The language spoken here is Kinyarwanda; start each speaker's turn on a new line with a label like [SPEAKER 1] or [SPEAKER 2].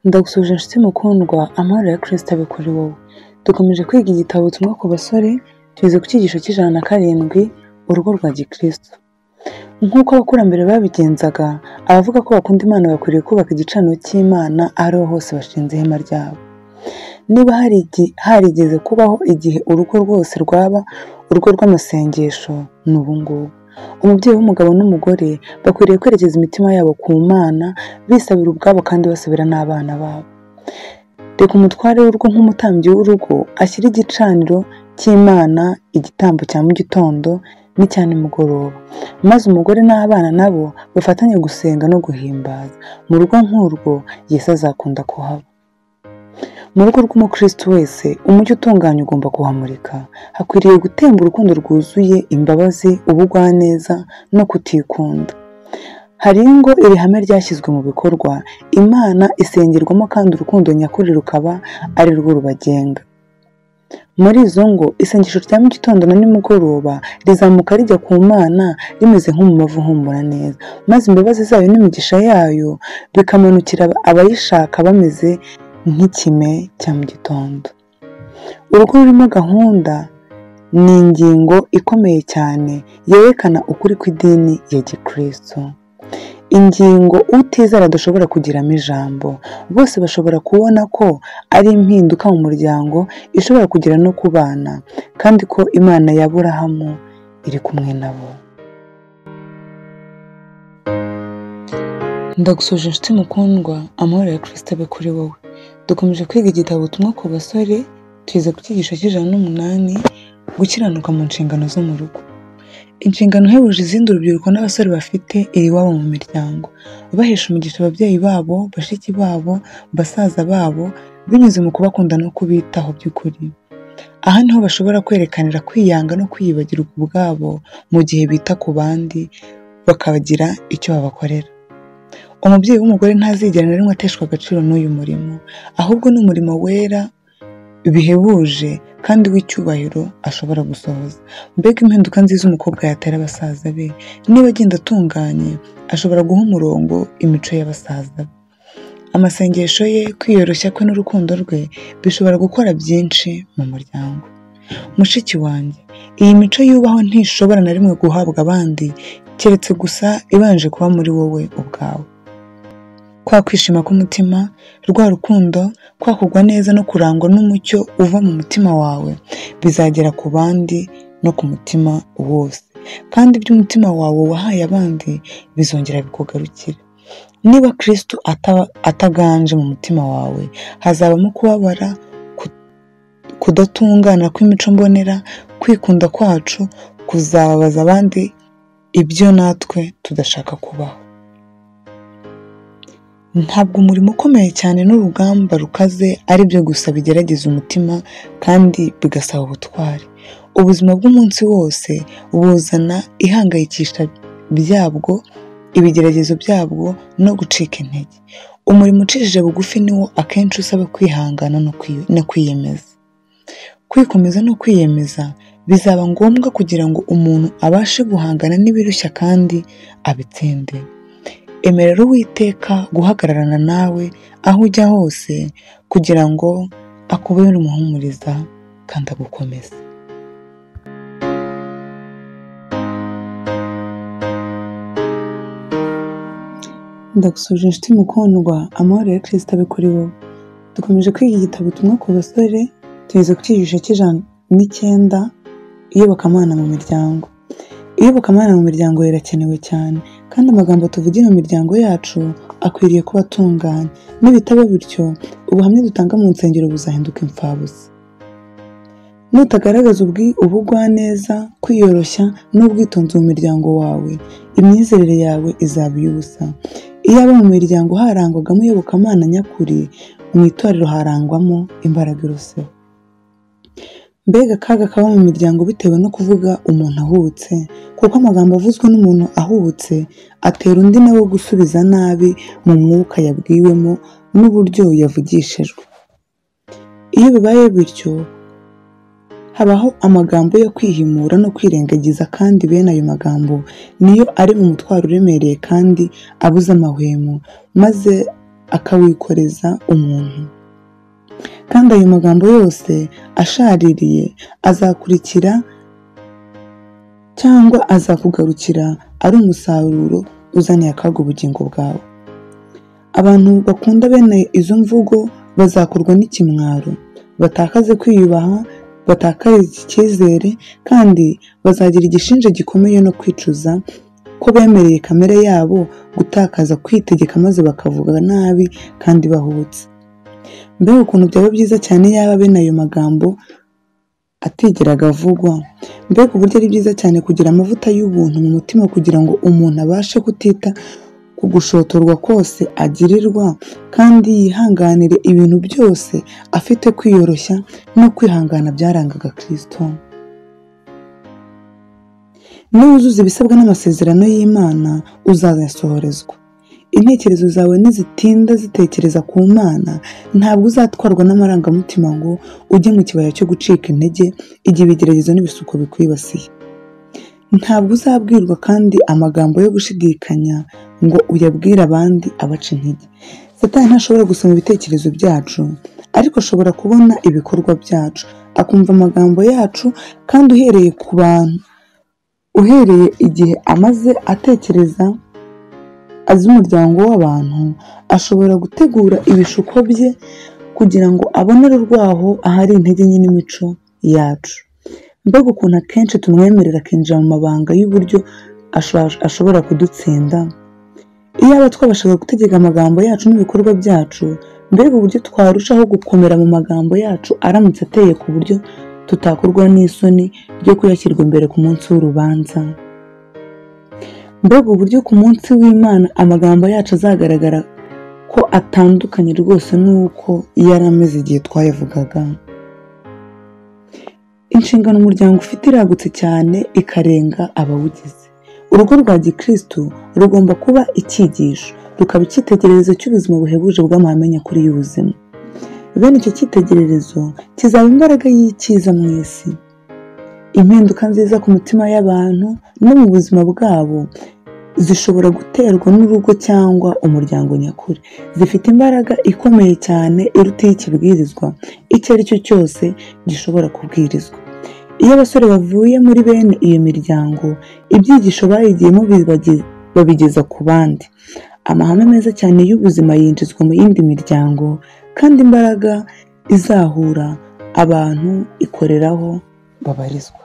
[SPEAKER 1] Ndagusuhuje nshuti mukundwa, amahoro ya Kristo abe kuri wowe. Dukomeje kwiga igitabo Ubutumwa ku basore, tugeze ku cyigisho cy'107, urugo rwa gikristo. Nk'uko abakurambere babigenzaga, abavuga ko bakunda Imana bakwiriye kubaka igicaniro cy'Imana aho ariho hose bashinze ihema ryabo. Niba harigeze kubaho igihe urugo rwose rwaba urugo rw'amasengesho, ni ubu ngubu. Umubyeyi w'umugabo n'umugore bakwiriye kwerekeza imitima yabo ku Mana, bisabira ubwabo kandi basabira n'abana babo. Reka umutware w'urugo nk'umutambyi w'urugo ashyire igicaniro cy'Imana igitambo cya mu gitondo n'icya nimugoroba, maze umugore n'abana nabo bafatanye gusenga no guhimbaza. Mu rugo nk'urwo Yesu azakunda kuhaba. Mu rugo rw'umukristo wese, umucyo utunganye ugomba kuhamurika. Hakwiriye gutemba urukundo rwuzuye imbabazi, ubugwaneza no kutikunda. Hari ingo iri hame ryashyizwe mu bikorwa, Imana isengerwamo kandi urukundo nyakuri rukaba ari rwo rubagenga. Muri izo ngo, isengesho rya mu gitondo na nimugoroba rizamuka rijya ku Mana rimeze nk'umubavu uhumura neza, maze imbabazi zayo n'imigisha yayo bikamanukira abayishaka bameze nk'ikime cya mu gitondo. Urugo rurimo gahunda ni ingingo ikomeye cyane yerekana ukuri kw'idini ya gikristo. Ingingo utizera adashobora kugiramo ijambo. Bose bashobora kubona ko ari impinduka mu muryango ishobora kugera no ku bana, kandi ko Imana ya Aburahamu iri kumwe nabo. Ndagusuhuje nshuti mukundwa, amahoro ya Kristo abe kuri wowe. Dukomeje kwiga igitabo Ubutumwa ku basore, tugeze ku cyigisho cy'108, gukiranuka mu nshingano zo mu rugo. Inshingano ihebuje izindi urubyiruko n'abasore bafite iri iwabo mu miryango. Bahesha umugisha ababyeyi babo, bashiki babo, basaza babo, binyuze mu kubakunda no kubitaho by'ukuri. Aha niho bashobora kwerekanira kwiyanga no kwiyibagirwa ubwabo mu gihe bita ku bandi, bakagira icyo babakorera. Umubyeyi w'umugore ntazigera na rimwe ateshwa agaciro n'uyu murimo, ahubwo ni umurimo wera bihebuje kandi w'icyubahiro ashobora gusohoza. Mbega impinduka nziza umukobwa yatera abasaza be! Niba agenda atunganye, ashobora guha umurongo imico y'abasaza be. Amasengesho ye, kwiyoroshya kwe n'urukundo rwe bishobora gukora byinshi mu muryango. Mushiki wanjye, iyi mico yubahwa ntishobora na rimwe guhabwa abandi, keretse gusa ibanje kuba muri wowe ubwawe. Kwa kwishima k'umutima, rwa rukundo, kwa kugwa neza no kurangwa n'umucyo uva mu mutima wawe, bizagera ku bandi no ku mutima wose. Kandi ibyo umutima wawe wahaye abandi bizongera bikugarukire. Niba Kristo ataganje mu mutima wawe, hazabamo kubabara, kudatungana kw'imico mbonera, kwikunda kwacu kuzababaza abandi ibyo natwe tudashaka kubaho. Ntabwo umurimo ukomeye cyane n'urugamba rukaze ari byo gusa bigerageza umutima kandi bigasaba ubutwari. Ubuzima bw'umunsi wose buzana ihangayikisha byabwo, ibigeragezo byabwo no gucika intege. Umurimo ucishije bugufi niwo akenshi usaba kwihangana no kwiyemeza. Kwikomeza no kwiyemeza bizaba ngombwa kugira ngo umuntu abashe guhangana n'ibirushya kandi abitsinde. Emerera Uwiteka guhagararana nawe aho ujya hose kugira ngo akubere umuhumuriza kandi agukomeze. Ndagusuhuje nshuti mukundwa, amahoro ya Kristo abe kuri wowe. Dukomeje kwiga igitabo Ubutumwa ku basore, tugeze ku cyigisho cy'109, iyobokamana mu miryango. Iyobokamana mu miryango rirakenewe cyane, kandi amagambo tuvugira mu miryango yacu akwiriye kuba atunganye. Nibitaba bityo, ubuhamya dutanga mu nsengero buzahinduka imfabusa. Nutagaragaza ubugwaneza, kwiyoroshya n'ubwitonzi mu miryango wawe, imyizerere yawe izaba iy'ubusa. Iyaba mu miryango harangwagamo iyobokamana nyakuri, mu itorero harangwamo imbaraga iruseho. Mbega akaga kaba mu miryango bitewe no kuvuga umuntu ahubutse, kuko amagambo avuzwe n'umuntu ahubutse atera undi nawe gusubiza nabi mu mwuka yabwiwemo n'uburyo yavugishijwe. Iyo bibaye bityo, habaho amagambo yo kwihimura no kwirengagiza, kandi bene ayo magambo niyo ari mu mutwaro uremereye kandi abuza amahwemo, maze akawikoreza umuntu. Kandi ayo magambo yose ashaririye azakurikira cyangwa azakugarukira ari umusaruro uzaniye akaga ubugingo bwawe. Abantu bakunda bene izo mvugo bazakorwa n'ikimwaro, batakaze kwiyubaha, batakaze icyizere, kandi bazagira igishinja gikomeye no kwicuza ko bemereye kamere yabo gutakaza kwitegeka maze bakavuga nabi kandi bahubutse. Mbega ukuntu byaba byiza cyane yaba bene ayo magambo atigeraga avugwa! Mbega uburyo ari byiza cyane kugira amavuta y'ubuntu mu mutima kugira ngo umuntu abashe kutita ku gushotorwa kose agirirwa, kandi yihanganire ibintu byose afite kwiyoroshya no kwihangana byarangaga Kristo. Niwuzuza ibisabwa n'amasezerano y'Imana, uzayasohorezwa. Intekerezo zawe nizitinda zitekereza ku Mana, ntabwo uzatwarwa n'amarangamutima ngo ujye mu kibaya cyo gucika intege igihe ibigeragezo n'ibisuko bikwibasiye. Ntabwo uzabwirwa kandi amagambo yo gushidikanya ngo uyabwire abandi abaca intege. Satani ntashobora gusoma ibitekerezo byacu, ariko ashobora kubona ibikorwa byacu, akumva amagambo yacu, kandi uhereye ku bantu, uhereye igihe amaze atekereza azi umuryango w'abantu, ashobora gutegura ibishuko bye kugira ngo abonere urwaho ahari intege nke n'imico yacu. Mbega ukuntu akenshi tumwemerera akinjira mu mabanga y'uburyo ashobora kudutsinda! Iyaba twabashaga gutegeka amagambo yacu n'ibikorwa byacu, mbega uburyo twarushaho gukomera mu magambo yacu aramutse ateye ku buryo tutakorwa n'isoni ryo kuyashyirwa imbere ku munsi w'urubanza. Mbega uburyo ku munsi w'Imana amagambo yacu azagaragara ko atandukanye rwose n'uko yari ameze igihe twayavugaga. Inshingano umuryango ufite iragutse cyane ikarenga abawugize. Urugo rwa gikristo rugomba kuba icyigisho, rukaba icyitegererezo cy'ubuzima buhebuje bw'amahame nyakuri y'ubuzima. Bene icyo cyitegererezo kizaba imbaraga y'icyiza mu isi. Impinduka nziza ku mitima y'abantu no mu buzima bwabo zishobora guterwa n'urugo cyangwa umuryango nyakuri. Zifite imbaraga ikomeye cyane iruta iy'ikibwirizwa icyo ari cyo cyose gishobora kubwirizwa. Iyo abasore bavuye muri bene iyo miryango, ibyigisho bayigiyemo babigeza ku bandi. Amahame meza cyane y'ubuzima yinjizwa mu yindi miryango, kandi imbaraga izahura abantu ikoreraho babarizwa.